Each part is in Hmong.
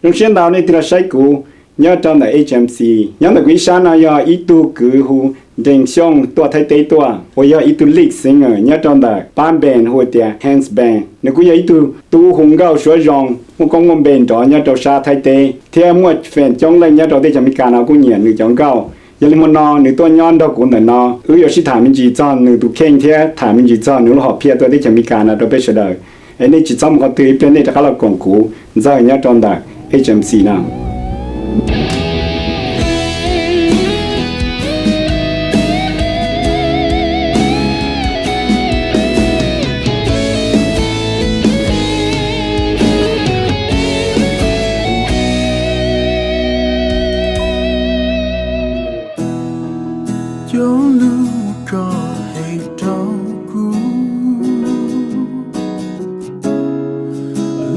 Zoo siab ntau nej tig los saib kuv nyob rau ntawm H M C. Nyob ntawm kuv ib sab no yog ib tug kwv hu Nreeg Xyooj tuaj Thaib teb tuaj, uas yog ib tug lead singer nyob rau ntawm pab band hu tias Hands Band. Nws kuj yog ib tug tub hu nkauj suab zoo, muaj koob muaj npe nrov nyob rau sab Thaib teb, thiab muaj fan coob leej nyob rau teb chaws Amelikas no kuj nyiam nws cov nkauj. Yog li hmo no nws tuaj nyob nrog kuv ntawm no, wb yuav sib tham me ntsis txog nws tus kheej thiab tham me ntsis txog nws lub hom phiaj tuaj teb chaws Amelikas no rau peb sawv daws. Es nej tsis txhob mus qhov twg, ib pliag nej rov qab los koom kuv ntxawg nyob rau ntawm H M C no. Cov lus koj hais rau kuv,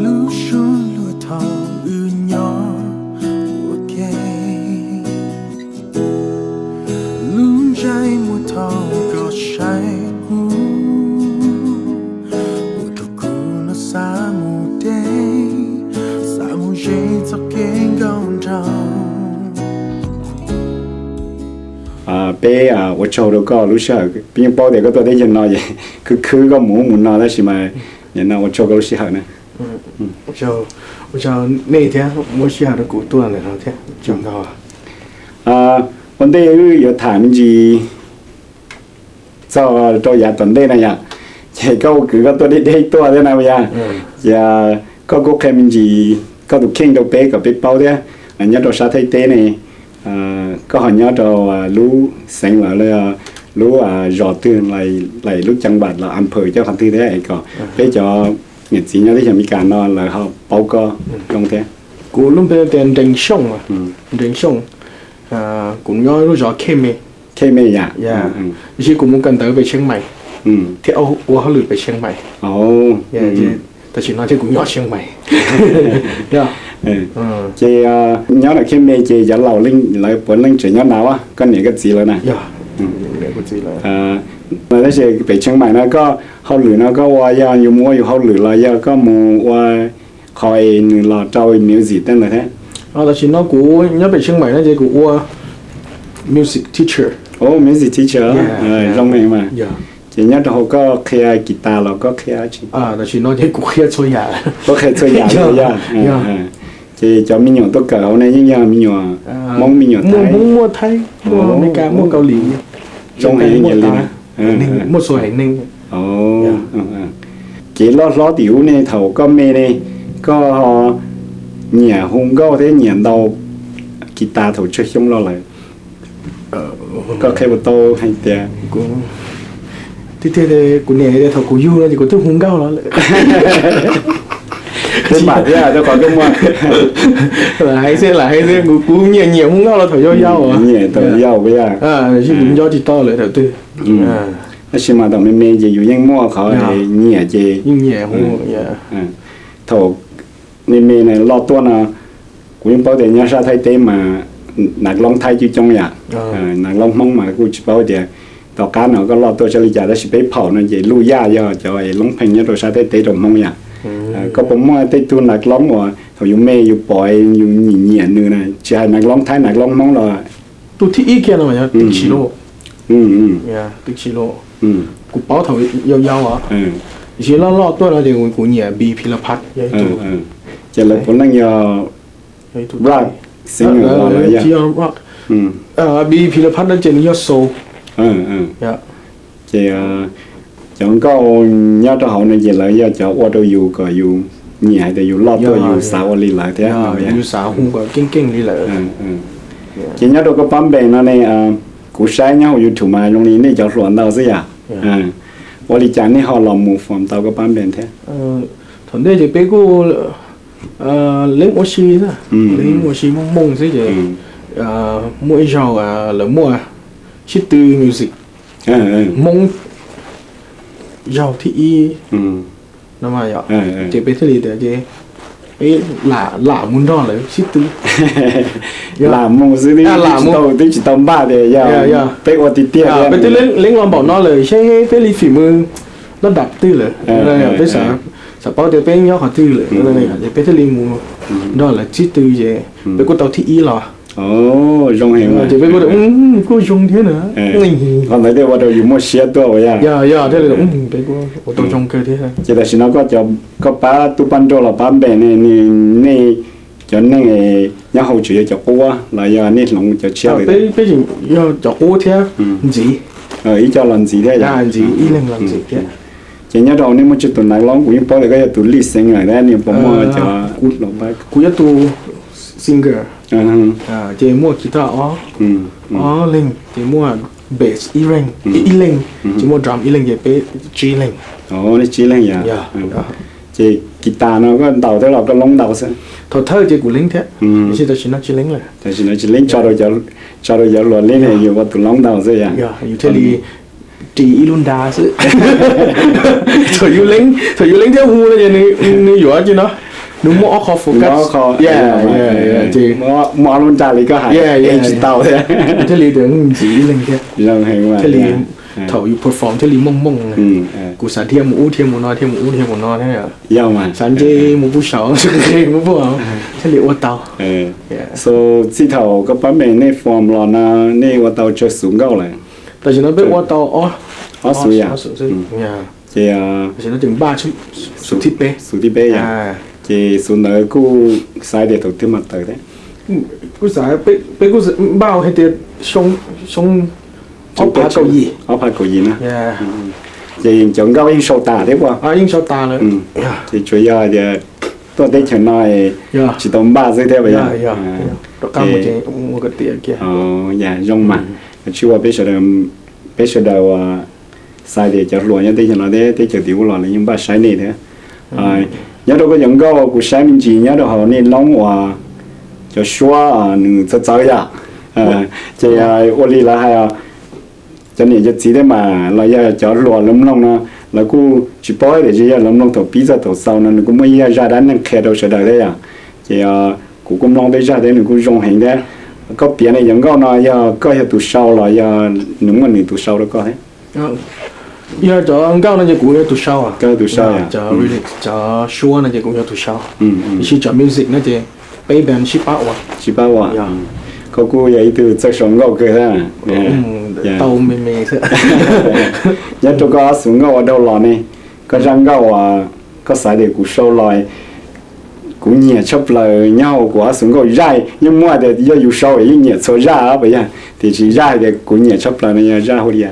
lub suab luag thaum wb nyob ua ke, lub ntsej muag thaum koj saib kuv, ua rau kuv no xav mus deb, xav mus ze txoj kev nkauj nraug. Peb ua tsaug rau koj lub sij hawm, peb yeej paub tias koj tuaj teb chaws no es khwv khwv koj mus ub mus no, tab sis mas nim no ua tsaug koj lub sij hawm na. Ua tsaug nej thiab muab sij hawm rau kuv tuaj ntawm no thiab. Ua ntej wb yuav tham me ntsis txog rau yav tom ntej na yom, ces koj ua kwv koj tuaj deb deb tuaj thiab na yom, ces koj kuj qhia me ntsis koj tus kheej rau peb kom peb paub thiab. Nyob rau sab Thaib teb ne, koj ho nyob rau lub xeev los lub zos twg, lub ceev npas los am phawm coj qhov twg thiab es kom peb cov niam txiv nyob teb chaws Amelikas no lawv ho paub koj zoo thiab. Kuv lub npe tias Nreeg Xyooj, Nreeg Xyooj. Kuv nyob lub zos Khej Me. Khej Me yom. Tiam sis kuv mus kawm ntawv pem Tsheej Maim thiab ua hauj lwm pem Tsheej Maim. Tam sim no ces kuv nyob Tsheej Maim. Ces nyob ntawm Khej Me ces cov laus lawv puav leej tseem nyob ntawd, koj niam koj txiv lawv na? Tab sis pem Tsheej Maim no koj hauj lwm no koj ua yog yus mus ua yus hauj lwm los yog koj mus ua qhov es nws los rau music tej ntawd thiab? Tam sim no kuv nyob pem Tsheej Maim no ces kuv ua music teacher. Music teacher, zoo heev mas. Ces nyob rau hauv koj qhia kis tas los koj qhia dab tsi? Tam sim no ces kuv qhia txhua yam. Koj qhia txhua yam li yog. Ces cov me nyuam tuaj kawm hauv ne yeej yog me nyuam Hmoob, me nyuam Thaib, muaj Hmoob, muaj Amelikas, muaj Kaus Lim, zoo heev li na, muaj txhua haiv neeg. Ces loj hlob tim ub ne thaum koj me ne, koj ho nyiam hu nkauj thiab nyiam ntaus kis tas thaum tsawg xyoo los lawm? Koj qhia puas tau hais tias? Tiag tiag kuv niam tias thaum kuv yug no ces kuv twb hu nkauj los lawm. Peb mam thiab rau qhov koj muaj. Lam hais xwb, lam hais xwb, kuv, kuv nyiam nyiam hu nkauj los thaum yau yau. Nyiam thaum yau yau. Tab sis kuv nco tsis tau lawm thaum twg. Tab sis mas thaum me me ces yus yeej muaj qhov nyiam ces yeej nyiam hu. Thaum me me loj tuaj no, kuv yeej paub tias nyob sab Thaib teb mas nav loob Thaib coob coob yom. Nav loob Hmoob mas kuj tsis paub tias tom qab no koj loj tuaj sab li cas, tab sis peb phaum no ces luj yaj yog cov es loob pheej nyob rau sab Thaib teb rau Hmoob yom. Koj puas muaj tej tug nav loob uas thaum yus me yus pom yus nyiam nyiam nws na, tsis hais nav loob Thaib nav loob Hmoob los? Tus thib ib kiag no mas yog Twb Tsis Luj. Twb Tsis Luj, kuv paub thaum yau yau os. Tiam sis loj loj tuaj no ces kuv nyiam Bi Phi La Phab. Ces lawv puav leej yog rock singer los lawv yog? Tsis yog rock. Bi Phi La Phab no ces nws yog soul. Ces cov nkauj nyob rau hauv no ces lawv yog cov ua rau yus kom yus nyiam hais tias yus loj tuaj yus xav ua li lawv thiab. Yus xav hu kom keej keej li lawv. Ces nyob rau koj pab npe no ne, kuv saib nyob hauv YouTube mas zoo li nej cov hluas ntau xwb yom. Ua li cas nej ho los mus form tau koj pab npe thiab? Thaum ntej ces peb kuj leeb ua si xwb, leeb ua si moob moob xwb ces muaj ib zaug lawv muaj sib tw music Hmoob zaug thib ib no mas yom, ces peb thiaj li tias ces peb lam lam mus nrog lawv sib tw. Lam mus xwb, twb tsis tau npaj tias yog peb ua tiag tiag. Peb twb leeb los npaum no lawm seb peb li fim mus noj dam twg lawm. Peb xav thaum paub tias peb nyob qhov twg lawm, ces peb thiaj li mus nrog lawv sib tw ces peb kuj tau thib ib los. Zoo heev. Ces peb kuj, kuj zoo thiab na. Qhov ntawd thiaj ua rau yus muaj siab tuaj. Yog, yog, thiaj li peb kuj ua tau zoo kawg thiab. Ces tam sim no koj pab tub pab nrog los pab npe ne, nej cov neeg nyob hauv tseem yog cov qub los yog nej hloov cov tshiab? Peb, peb tseem yog cov qub thiab ntxiv. Ib co los ntxiv thiab. Ntxiv, ib leeg los ntxiv thiab. Ces nyob rau nej muaj tsib tus nais loob, kuv yeej paub tias koj yog tus lead singer thiab, nej puas muaj cov? Kuv yog tus singer, ces muaj guitar ob, ob leeg, ces muaj bass ib leeg, ces muaj drum ib leeg, ces peb tsib leeg. Nej tsib leeg yog? Ces guitar no koj ntaus thiab los koj loob ntaus xwb? Thaum thawj ces kuv leeb thiab, tiam sis tam sim no tsis leeb lawm. Tam sim no tsis leeb, tso rau cov hluas leeb, yus ua tus loob ntaus xwb yom. Yus thiaj li ris ib lub nra xwb. Thaum yus leeb, thaum yus leeb thiab hu no ces nws yuav ci no, nws muaj ob qho focus. Muaj ob lub nra li koj hais, tsis tau thiab. Thiaj li tias ntxiv ib leeg thiab, thiaj li thaum yus perform thiaj li mooj mooj. Kuv xav dhia mus ub dhia mus no, dhia mus ub dhia mus no thiab, xav nce mus puag saud, nce mus puag, thiaj li ua tau. So txij thaum koj pab me nej form los no, nej ua tau tsawg xuv nkauj lawm? Tam sim no peb ua tau ob xuv yom. Ces tam sim no ces npaj xuv thib peb. Xuv thib peb yom. Ces xuv ntawd kuj xav tias thaum twg mam tawm thiab? Kuj xav, peb kuj npaj hais tias xyoo ob phav kaum yim, ob phav kaum yim na. Ces cov nkauj yeej sau tas thiab puas? Yeej sau tas lawm. Ces tsuas yog tias tuaj teb chaws no tsis tau npaj xwb thiab. Zoo mas, tsis ua peb sawv daws, peb sawv daws uas xav tias cov hluas nyob teb chaws no thiab teb chaws tim ub los lawv yeej npaj saib nej thiab. Nyob rau koj cov nkauj kuv saib me ntsis nyob rau hauv nej loob uas cov suab nws txawv txawv yom. Ces ua li lawv hais, cov niam cov txiv thiab mas los yog cov hluas lawv mloog no, lawv kuj tsis paub tias tsis yog lawv mloog thaum pib txog thaum xaus no nws kuj muaj ib zaj dab neeg qhia rau sawv daws thiab yom. Ces kuv kuj mloog tej zaj thiab nws kuj zoo heev thiab. Koj piav ne cov nkauj no yog koj yog tus sau los yog nws muaj nws tus sau rau koj thiab? Yog cov nkauj no ces kuv yog tus sau, tus sau, cov lyrics, cov suab no ces kuv yog tus sau, tiam sis cov music no ces peb band sib pab ua. Sib pab ua. Koj kuj yog ib tug txawj sau nkauj kawg thiab. Tau me me xwb. Nyob rau koj ob xuv nkauj ua dhau los ne, koj zaj nkauj uas koj xav tias kuv sau los kuv nyiam tshaj plaws nyob hauv kuv ob xuv nkauj, zaj yeej muaj tias yog yus sau yeej nyiam txhua zaj puas yog, tiam sis zaj hais tias kuv nyiam tshaj plaws no yog zaj hauj li?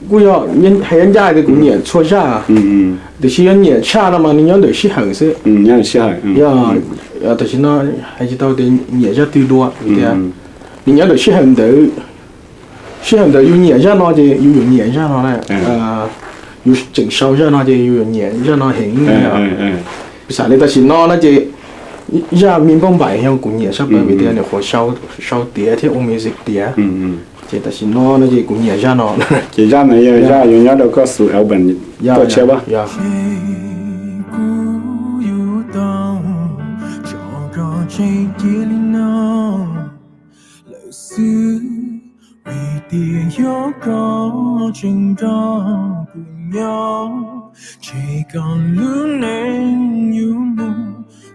Kuj yog hais ncaj tias kuv nyiam txhua zaj, tiam sis yog nyiam tshaj no mas nws nyob ntawm sij hawm xwb. Yog, tam sim no hais tsis tau tias nyiam zaj twg dua vim tias nws nyob ntawm sij hawm ntawd, sij hawm ntawd yus nyiam zaj no ces yus yuav nyiam zaj no na, yus tseem sau zaj no ces yus yuav nyiam zaj no heev. Piv xam li tam sim no no ces zaj me npauj npaim yog kuv nyiam tshaj plaws vim tias nws qhuav sau tiav thiab ua music tiav, ces tam sim no no ces kuv nyiam zaj no. Ces zaj no yog zaj yuav nyob rau koj xuv album tuaj tshiab pab. Kuv yuav tau tso koj tseg cia li no lawm xwb, vim tias yog koj tseem nrog kuv nyob, ntshe koj lub neej yuav mus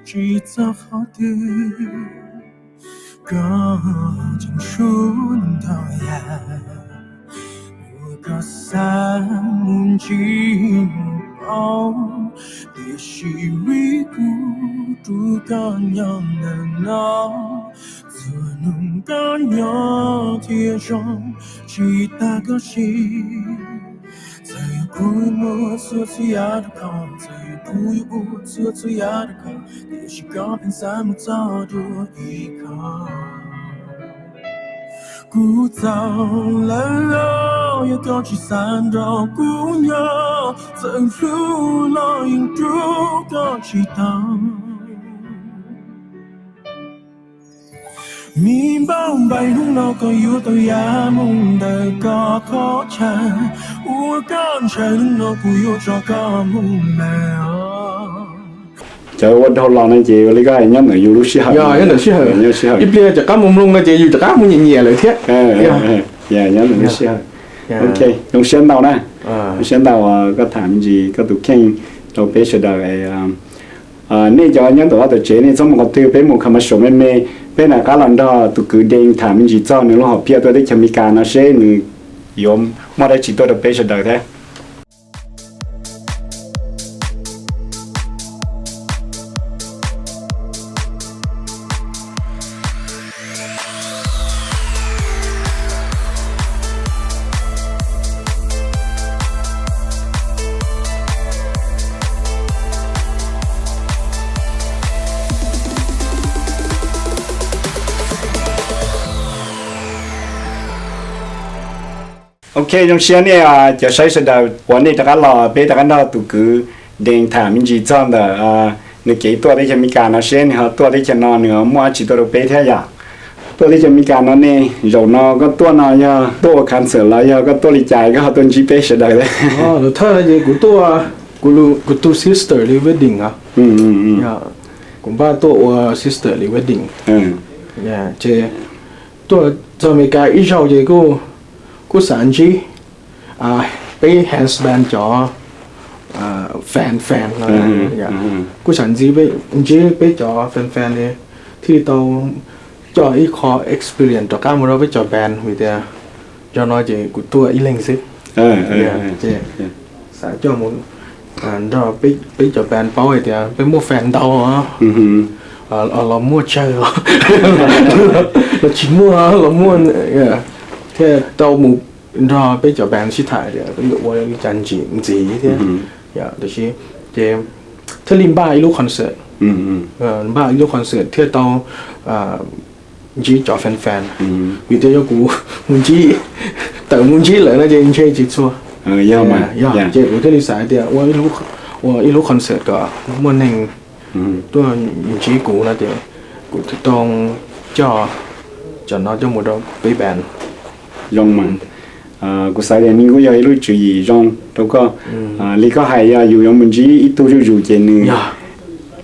tsis txog qhov twg. Koj tseem suav ntau yam uas koj xav mus ntsib mus paub, tiam sis vim kuv rub koj nyob ntawm no, txhua hnub koj nyob thiaj zoo, tsis tas koj siv. Txawm yog kuv muab txhua txhua yam rau koj, txawm yog kuv yuav ua txhua txhua yam rau koj, tiam sis koj pheej xav mus txog dua ib qho. Kuv txaus lawm os, yog koj tsis xav nrog kuv nyob, txawm hlub los yeej rub koj tsis tau. Me npauj npaim, hnub no koj yuav tau ya mus ntawm koj qhov chaw, ua koj ntshaw, hnub no kuv yuav tso koj mus lawm os. Cov ua dhau los no ces ua li koj hais nyob ntawm yus lub sij hawm. Yog, nyob ntawm sij hawm. Ib pliag rov qab mus mloog no ces yus rov qab mus nyiam nyiam lawm thiab. Nyob ntawm lub sij hawm. Ok, zoo siab ntau na. Zoo siab ntau uas koj tham me ntsis koj tus kheej, rau peb sawv daws. Nej cov nyob ntawm vaj ntawm tsev nej txhob mus qhov twg, peb mus commercial me me, peb rov qab los nrog tus kwv Dees tham me ntsis txog nws lub hom phiaj tuaj teb chaws Amelikas no seb nws yuav muaj dab tsi tuaj rau peb sawv daws thiab. Ok, zoo siab nej cov saib sawv daws uas nej rov qab los, peb rov qab nrog tus kwv Dees tham me ntsis txog ntawm nws kev tuaj teb chaws Amelikas no seb nws ho tuaj teb chaws no nws muaj dab tsi tuaj rau peb thiab yom. Tuaj teb chaws Amelikas no ne, zaum no koj tuaj no yog tuaj ua concert los yog koj tuaj li cas koj ho tuaj ntsib peb sawv daws thiab? Thawj no ces kuv tuaj, kuv tu sister li wedding os. Kuv npaj tuaj ua sister li wedding. Ces tuaj txog Amelikas ib zaug ces kuj xav ntsib peb Hands Band cov fan fan no, kuj xav ntsib, ntsib peb cov fan fan li thiaj li tau coj ib qho experience rov qab mus rau peb cov band vim tias zaum no ces kuv tuaj ib leeg xwb. Ces xav coj mus nrog peb cov band paub hais tias peb muaj fan ntau los muaj tsawg los tsis muaj los muaj, thiaj tau mus nrog peb cov band sib tham tias peb yuav ua li cas ntxiv thiab. Tab sis ces thiaj li npaj ib lub concert, npaj ib lub concert thiaj tau ntsib cov fan fan. Vim tias yog kuv mus ntsib, tawm mus ntsib lawm no ces ntshe tsis txhua. Yog, ces kuv thiaj li xav tias ua ib lub concert kom muaj neeg tuaj ntsib kuv no ces kuv thiaj tau coj cov no coj mus rau peb band. Zoo mas, kuv xav tias nws kuj yog ib lub tswv yim zoo rau koj. Li koj hais yog yus yuav mus ntsib ib tug zuj zus ces nws,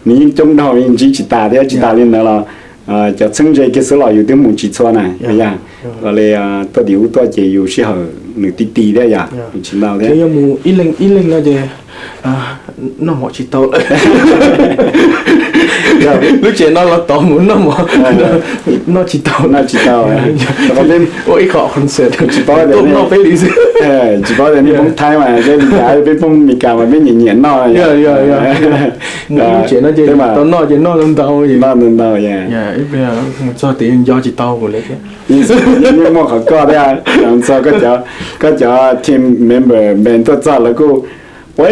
nws yeej coob dhau, yeej ntsib tsis tas thiab. Tsis tas li ntawd los cov txheeb ze kiag xwb los yus twb mus tsis txhua na. Yog, los li tuaj tim ub tuaj ces yus sij hawm nws ti ti thiab yom, yus tsis ntau thiab. Ib leeg no ces noj mov tsis tau lawm. Lub tsev no los tod mus noj mov, noj tsis tau, noj tsis tau. Ua ib qho concert tsis paub tuaj noj peb li xwb. Tsis paub tias nej poob Thaib mas, peb poob Amelikas mas peb nyiam nyiam noj. Mus lub tsev no ces tau noj ces noj ntau ntau, noj ntau ntau. Mus txog tid nco tsis tau kuv li thiab. Yeej muaj qhov koj thiab, txog koj cov team member band tuaj txog lawv kuj, ua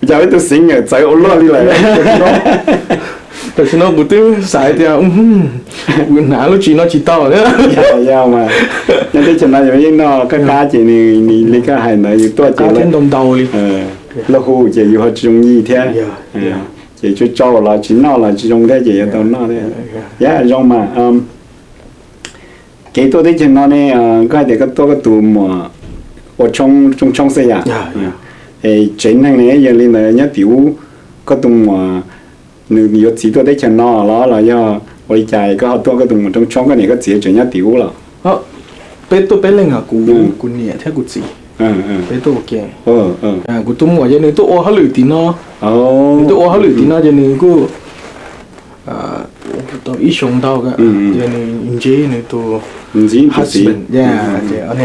cas ib tug singer txawv ua luaj li lawm. Tam sim no kuv twb xav tias kuv hnav lub tsev no tsis tau thiab. Yog mas, nyob teb chaws no yus yeej noj qab qab ces nws li koj hais ntawd yus tuaj ces ntau ntau li, lawv hu ces yus ho tsis zoo yig thiab. Ces tsuas tsau los tsis noj los tsis zoo thiab ces yuav tau noj thiab. Yog zoo mas. Kev tuaj teb chaws no ne, koj hais tias koj tuaj koj tus muam ua tshoob, rooj tshoob xwb yom? Es tsev neeg ne, yog li ntawd nyob tim ub koj tus muam nws yuav txiv tuaj teb chaws no los, los yog ua li cas koj ho tuaj koj tus muam rooj tshoob, koj niam koj txiv tseem nyob tim ub los? Peb tuaj peb leeg, kuv, kuv niam thiab kuv txiv, peb tuaj ua ke. Kuv tus muam ces nws tuaj ua hauj lwm tim no, nws tuaj ua hauj lwm tim no ces nws kuj tau ib xyoo ntau, ces nws ntsib nws tus husband, ces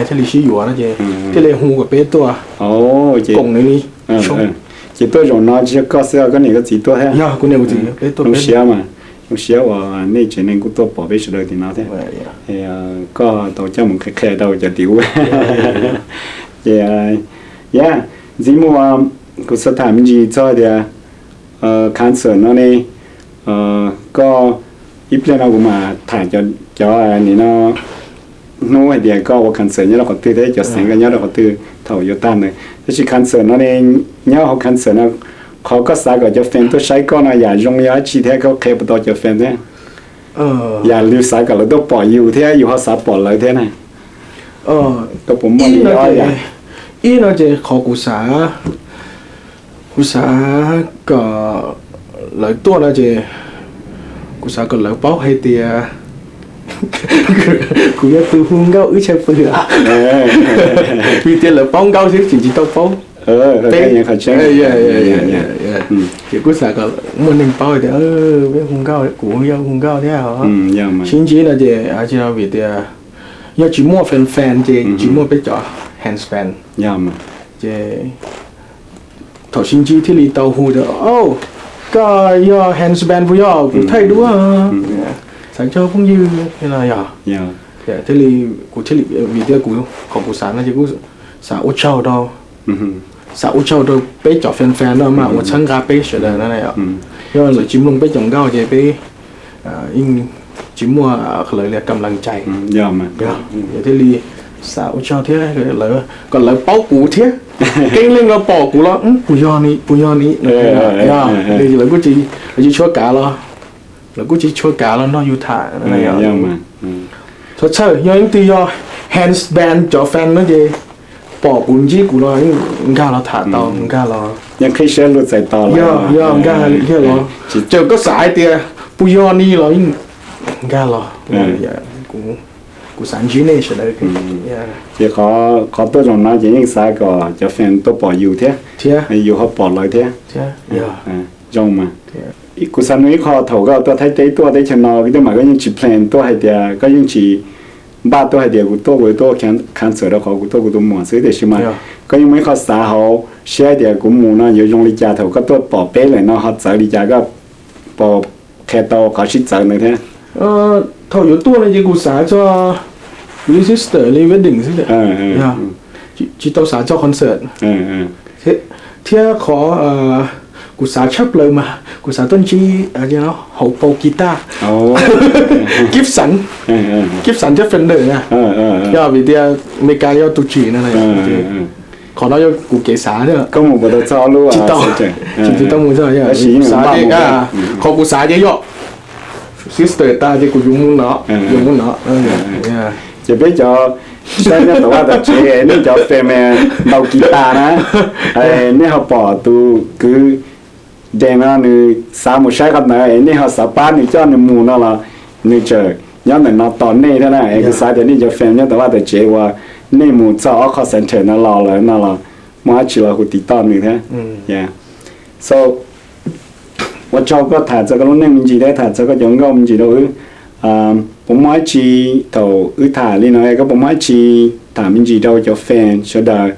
thiaj li sib yuav no ces thiaj li hu kom peb tuaj koom nws li. Ces tuaj zaum no tsis yog koj xwb, koj niam koj txiv tuaj thiab? Yog, kuv niam kuv txiv peb tuaj. Zoo siab mas, zoo siab uas nej tsev neeg kuj tuaj pom peb sawv daws tim no thiab. Koj tau coj mus qhia qhia rau cov tim ub. Ces, yog, ntxiv mus kuv xav tham me ntsis txog tias concert no ne, koj, ib pliag no kuv mam tham cov nim no hnub hais tias koj ua concert nyob rau qhov twg thiab cov xeev koj nyob rau qhov twg thaum yuav tag ntawd. Tab sis concert no ne, nyob hauv concert no, qhov koj xav kom cov fan tuaj saib koj no yam zoo yog dab tsi thiab koj qhia puas tau cov fan thiab? Yam li xav kom lawv tuaj pom yus thiab yus ho xav pom lawv thiab na, koj puas muaj li ob yam? Ib no ces qhov kuv xav, kuv xav kom lawv tuaj no ces kuv xav kom lawv paub hais tias kuv yog tus hu nkauj wb tshaj pw, vim tias lawv paub nkauj xwb tseem tsis tau paub Peb, ces kuj xav kom muaj neeg paub tias peb hu nkauj, kuv yog hu nkauj thiab os. Sib ntsib no ces tsis no vim tias yog tsis muaj fan fan ces tsis muaj peb cov hands band. Ces thaum sib ntsib thiaj li tau hu tias, o, koj yog hands band puas yog? Kuv thaij duab, xav coj phooj ywg no yog. Thiaj li kuv thiaj li, vim tias kuv, qhov kuv xav no ces kuv xav ua tsaug rau, xav ua tsaug rau peb cov fan fan no mas uas txhawb nqa peb sawv daws no. Yog lawv tsis mloog peb cov nkauj ces peb yeej tsis muaj lawv li kam lees cai. Yog, thiaj li xav ua tsaug thiab kom lawv paub kuv thiab. Keeb leej los pom kuv los, puas yog ni, puas yog ni. Yog, lawv kuj tsis, lawv tsis tshua kav los, lawv kuj tsis tshua kav los nrog yus tham. Txhob txhawj, yog leej twg yog hands band cov fan no ces pom kuv ntsib kuv los yeej nkag los tham tau, nkag los, yeej qhib siab lug txais tos los, yog nkag thiaj los, txawm koj xav hais tias puas yog ni los yeej nkag los. Kuv xav ntsib nej sawv daws. Ces qhov tuaj zoo no ces yeej xav kom cov fan tuaj pom yus thiab, yus ho pom lawv thiab. Zoo mas. Kuv xav nug ib qho, thaum koj tuaj Thaib teb tuaj teb chaws no, twb mas koj yeej tsis plan tuaj hais tias, koj yeej tsis npaj tuaj hais tias kuv tuaj kuv tuaj concert rau qhov kuv tuaj kuv tus muam xwb, tiam sis mas koj yeej muaj ib qho xav hauv siab hais tias kuv mus no yuav zoo li cas, thaum koj tuaj pom peb lawm no ho txawv li cas, koj puas qhia tau qhov sib txawv ntawd thiab? Thaum yuav tuaj no ces kuv xav txog kuv li sister li wedding xwb, tsis tau xav txog concert. Thiab qhov kuv xav tshaj plaws mas kuv xav tuaj ntsib hauv paus guitar, Gibson, Gibson thiab Fender na. Yog vim tias Amelikas yog tus tsim no, qhov no yog kuv kev xav. Koj mus puas tau txog lub, tsis tau, tsis tau mus txog, tab sis xav, qhov kuv xav ces yog sister tas ces kuv yuav mus no, yuav mus no. Ces peb cov saib nyob tom vaj tom tsev, nej cov fan mas ntaus kiv tas na, nej ho pom tus kwv Dees no nws xav mus saib qhov ntawd es nej ho xav pab nws coj nws mus no los nws tseem nyob ntawm no tos nej thiab na. Es kuv xav tias nej cov fan nyob tom vaj tom tsev uas nej mus txog ob qho center no los lawm no los muaj dab tsi los hu tiv toj nws thiab. So, ua tsaug koj tham txog koj lub neej me ntsis thiab tham txog koj cov nkauj me ntsis rau wb. Puas muaj dab tsi thaum wb tham li no koj puas muaj dab tsi tham me ntsis rau cov fan sawv daws,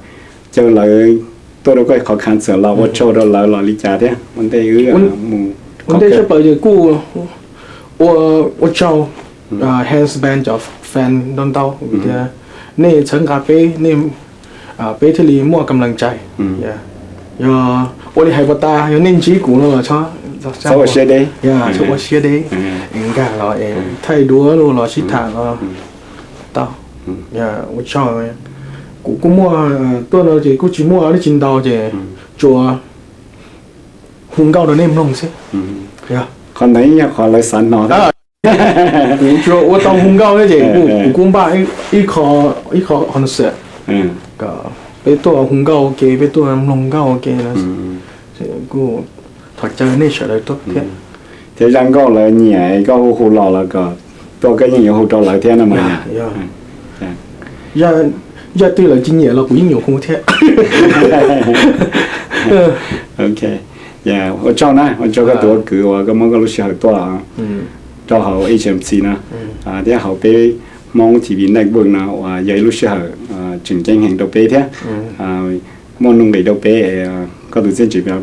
caw lawv tuaj rau koj qhov concert los ua tsaug rau lawv los li cas thiab ua ntej wb mus? Ua ntej tshaj plaws ces kuj ua, ua tsaug hands band cov fan ntau ntau vim tias nej txhawb nqa peb, nej, peb thiaj li muaj kam lees cai. Yog ua li hais puas tas, yog nej ntsib kuv no los txhob ua siab deb, txhob ua siab deb, nkag los thaij duab los sib tham los tau. Ua tsaug. Kuv kuj muaj, tuaj no ces kuj tsis muaj dab tsi ntau ces tsuas hu nkauj rau nej mloog xwb. Qhov ntawd yog qhov lawv xav hnov. Kuv tsuas ua tau hu nkauj thiab ces kuv kuj npaj ib qho, ib qho concert kom peb tuaj hu nkauj ua ke, peb tuaj mloog nkauj ua ke no. Kuj thov caw nej sawv daws tuaj thiab. Thiab zaj nkauj lawv nyiam koj hu hu los los kom tuaj koj yeej yuav hu rau lawv thiab no mas. Zaj twg lawv tsis nyiam los kuv yeej yuav hu thiab. Ok, ua tsaug na, ua tsaug koj tus ua kwv uas koj muab koj lub sij hawm tuaj rau hauv H M C no thiab hauv peb Hmoob T V Network no uas yog ib lub sij hawm tseem ceeb heev rau peb thiab. Muaj nuj nqis rau peb, koj tus txiaj ntsig peb,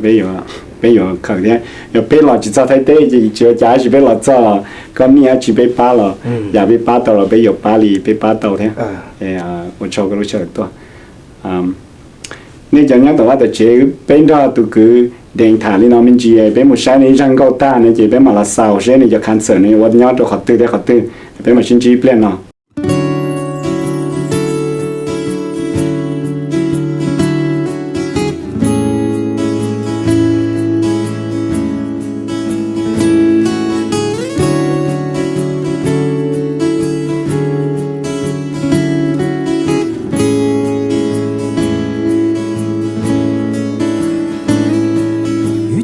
peb yuav khaws thiab. Yog peb los tsis txog Thaib teb ces tsis ua cas, tab sis peb los txog los koj nij dab tsi peb pab los, yam peb pab tau los peb yuav pab li peb pab tau thiab. Ua tsaug koj lub sij hawm tuaj. Nej cov nyob tom vaj tom tsev, peb nrog tus kwv Dees tham li no me ntsis, peb mus saib nws ib zaj nkauj tag no ces peb mam los xaus seb nws cov concert nws ua nyob rau qhov twg thiab qhov twg, peb mam sib ntsib ib pliag no.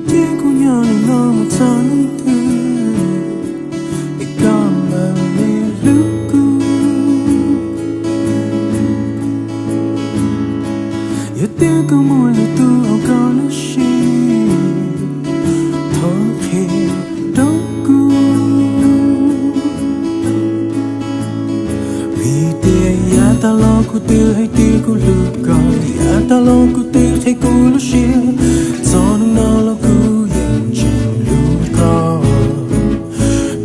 Ces kuv nyob no mus txog hnub twg es koj mam li hlub kuv. Tias yav tas los kuv twb hais tias kuv hlub koj, yav tas los kuv twb qhia kuv lub siab, txog hnub no los kuv yeej tseem hlub koj.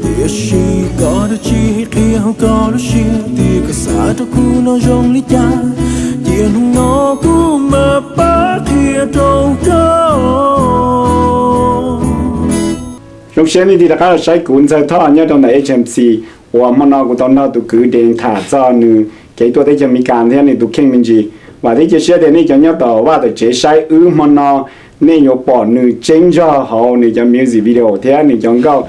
Tiam sis koj twb tsis qhia hauv koj lub siab tias koj xav rau kuv no zoo li cas, cia hnub no kuv mam pab qhia rau koj. Zoo siab nej thiaj rov qab los saib kuv Ntxawg Thoj nyob rau ntawm H M C, uas hmo no kuv tau nrog tus kwv Dees tham txog nws kev tuaj teb chaws Amelikas thiab nws tus kheej me ntsis. Vam thiab cia siab tias nej cov nyob tom vaj tom tsev saib wb hmo no nej yuav pom nws tseeb zog hauv nws cov music video thiab nws cov nkauj.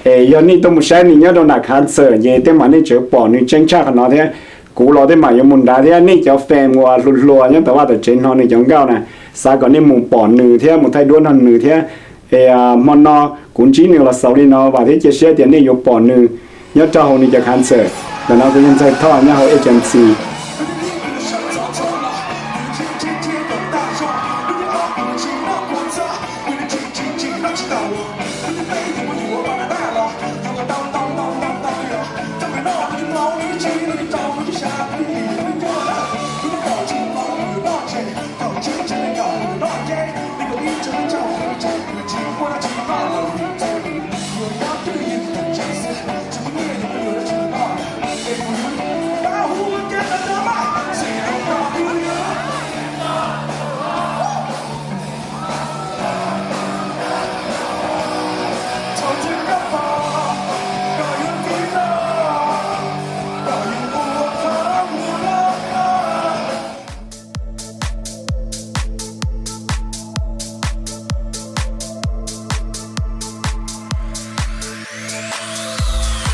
Es yog nej tuaj mus saib nws nyob rau nram concert ces tej mam nej tseem pom nws tseeb tshaj qhov no thiab. Kuv los tej mam yuav mus nrad thiab nej cov fan uas hluas hluas nyob tom vaj tom tsev hnov nws cov nkauj na, xav kom nej mus pom nws thiab mus thaij duab nrog nws thiab. Es hmo no kuv ntsib nws los xaus li no, vam thiab cia siab tias nej yuav pom nws nyob rau hauv nws cov concert. Ntawm no kuv yog Ntxawg Thoj nyob hauv H M C.